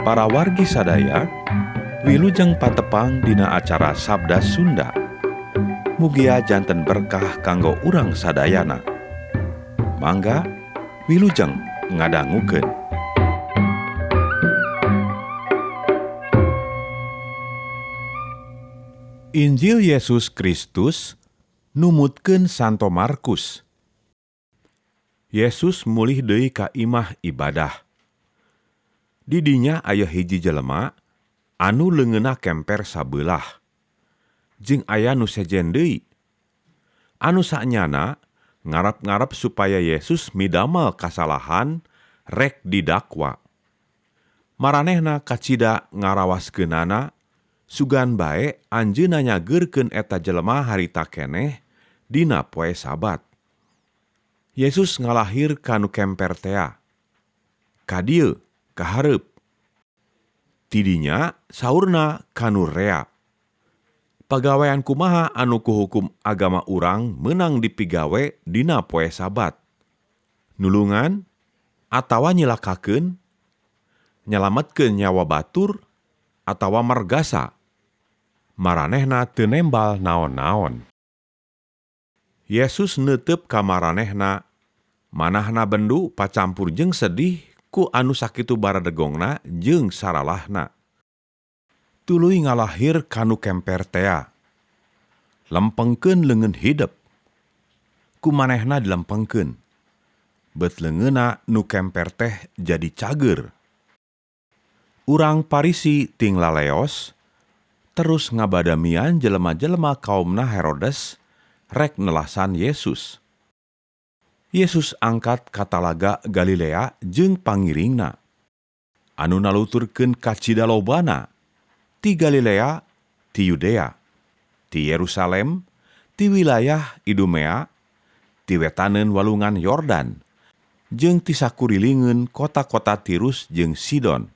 Para wargi sadaya, wilujeng patepang dina acara Sabda Sunda. Mugia janten berkah kanggo urang sadayana. Mangga wilujeng ngadangukeun. Injil Yesus Kristus numutkeun Santo Markus. Yesus mulih deui ka imah ibadah. Di dinya aya hiji jelema anu leungeunna kemper sabeulah. Jeung aya nu sejen deui. Anu saenyana ngarep-ngarep supaya Yesus midamel kasalahan rek didakwa. Maranehna kacida ngarawaskeunana sugan bae anjeunna nyageurkeun eta jelema harita keneh dina poe Sabat. Yesus ngalahir ka nu kemper tea. Ka dieu ka hareup. Ti dinya saurna ka nu rea. Pagawean kumaha anu ku hukum agama urang meunang dipigawe dina poe Sabat? Nulungan atawa nyilakakeun, nyalametkeun nyawa batur atawa margasa? Maranehna teu nembal naon-naon. Yesus neuteup ka maranehna, manahna bendu pacampur jeung sedih ku anu sakitu baradegongna jeung saralahna. Tuluy ngalahir ka nu kemper tea. Lempengkeun leungeun hidep. Ku manehna dilempengkeun. Bet leungeunna nu kemper teh jadi cager. Urang Parisi ting laleos, terus ngabadamian jelema-jelema kaumna Herodes rek nelasan Yesus. Yesus angkat ka talaga Galilea jeung pangiringna. Anu naluturkeun kacida lobana ti Galilea, ti Yudea, ti Yerusalem, ti wilayah Idumea, ti wetaneun walungan Yordan, jeung ti sakurilingeun kota-kota Tirus jeung Sidon.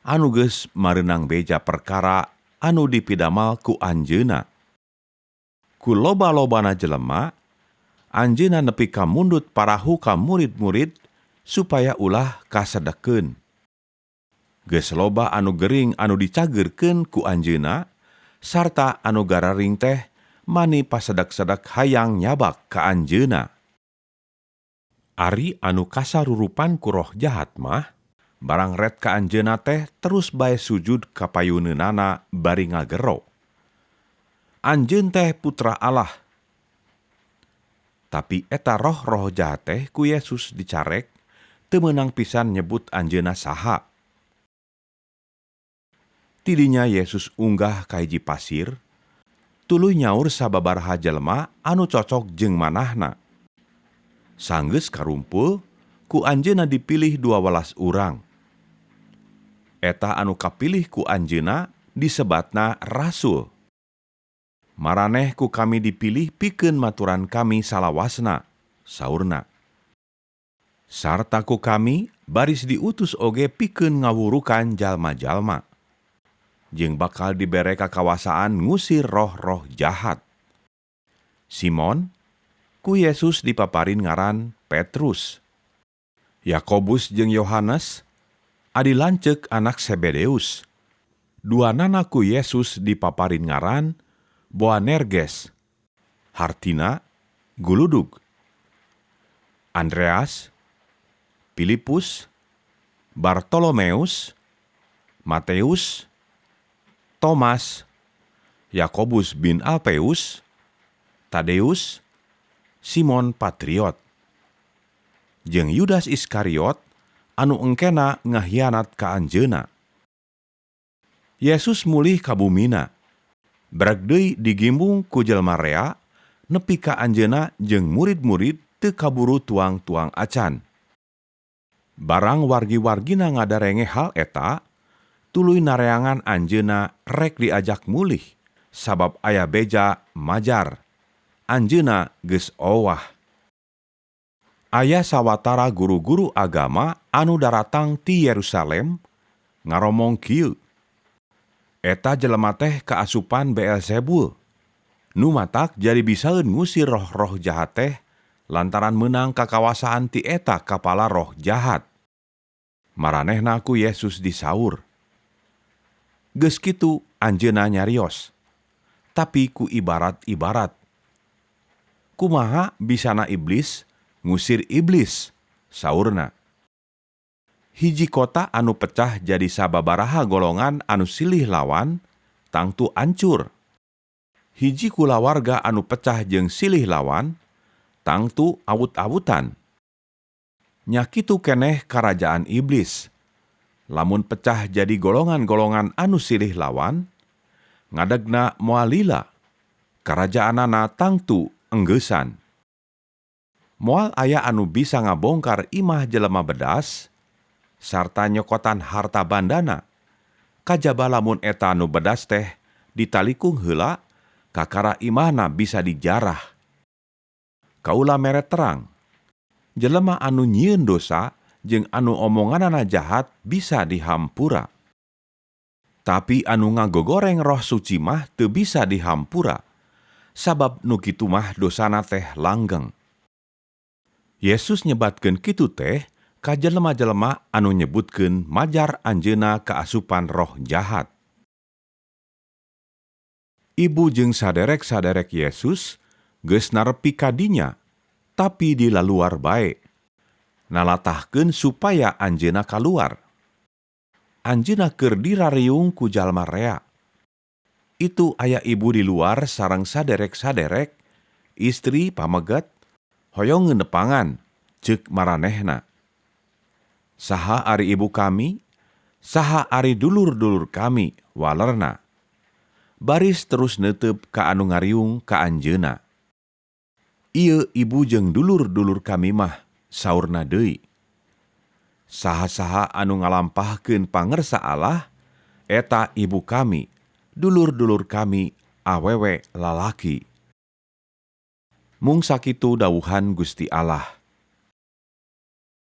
Anu geus mareunang beja perkara anu dipidamal ku anjeunna. Ku loba-lobana jelema, anjeunna nepi ka mundut parahu ka murid-murid supaya ulah kasedekeun. Geus loba anu gering anu dicageurkeun ku anjeunna, sarta anu gararing teh mani pasedek-sedek hayang nyabak ka anjeunna. Ari anu kasarurupan ku roh jahat mah, barang ret ka anjeunna teh terus bae sujud ka payuneunana bari ngagero. Anjeun teh putra Allah. Tapi eta roh-roh jahat teh ku Yesus dicarek, teu meunang pisan nyebut anjeunna saha. Tidinya Yesus unggah ka hiji pasir, tuluy nyaur sababaraha jelema anu cocok jeung manahna. Sanggeus karumpul, ku anjeunna dipilih 12 urang. Eta anu kapilih ku anjeunna disebatna rasul. Maraneh ku kami dipilih pikeun maturan kami salawasna, saurna. Sarta ku kami baris diutus oge pikeun ngawurukan jalma-jalma. Jeung bakal dibere kakawasaan ngusir roh-roh jahat. Simon, ku Yesus dipaparin ngaran Petrus. Yakobus jeung Yohanes, adi lanceuk anak Zebedeus. Duanana ku Yesus dipaparin ngaran Boanerges, hartina guludug. Andreas, Filipus, Bartolomeus, Mateus, Thomas, Yakobus bin Alpeus, Tadeus, Simon Patriot, jeung Yudas Iskariot anu engkena ngahianat ka anjeunna. Yesus mulih ka bumina. Breg deui digimbung ku jelema rea, nepi ka anjeunna jeung murid-murid teu kaburu tuang-tuang acan. Barang wargi-wargina ngadarenge hal eta, tuluy nareangan anjeunna rek diajak mulih, sabab aya beja majar. Anjeunna geus owah. Aya sawatara guru-guru agama anu daratang ti Yerusalem ngaromong kieu. Eta jelema teh kaasupan Beelzebul. Nu matak jadi bisaeun ngusir roh-roh jahat teh lantaran meunang kakawasaan ti eta kapala roh jahat. Maranehna ku Yesus disaur. Geus kitu anjeunna nyarios, tapi ku ibarat-ibarat. Kumaha bisana iblis ngusir iblis? Saurna. Hiji kota anu pecah jadi sababaraha golongan anu silih lawan, tangtu ancur. Hiji kulawarga anu pecah jeung silih lawan, tangtu awut-awutan. Nya kitu keneh karajaan iblis. Lamun pecah jadi golongan-golongan anu silih lawan, ngadegna moal lila, karajaanana tangtu enggeusan. Moal aya anu bisa ngabongkar imah jelema bedas, sarta nyokotan harta bandana, kajaba lamun eta nu bedas teh ditalikung heula, kakara imahna bisa dijarah. Kaula mere terang, jelema anu nyieun dosa jeung anu omonganana jahat bisa dihampura. Tapi anu ngagogoreng Roh Suci mah teu bisa dihampura, sabab nu kitu mah dosana teh langgeng. Yesus nyebatkeun kitu teh ka jelema-jelema anu nyebutkeun majar anjeunna kaasupan roh jahat. Ibu jeung saderek-saderek Yesus geus narepi ka dinya, tapi di laluar bae. Nalatahkeun supaya anjeunna kaluar. Anjeunna keur dirariung ku jalma rea. Itu aya ibu di luar sareng saderek-saderek, istri pameget, hoyong nepangan, ceuk maranehna. Saha ari ibu kami? Saha ari dulur-dulur kami? Walerna. Baris terus neuteup ka anu ngariung ka anjeunna. Ieu ibu jeung dulur-dulur kami mah, saurna deui. Saha-saha anu ngalampahkeun pangersa Allah, eta ibu kami, dulur-dulur kami, awewe lalaki. Mung sakitu dawuhan Gusti Allah.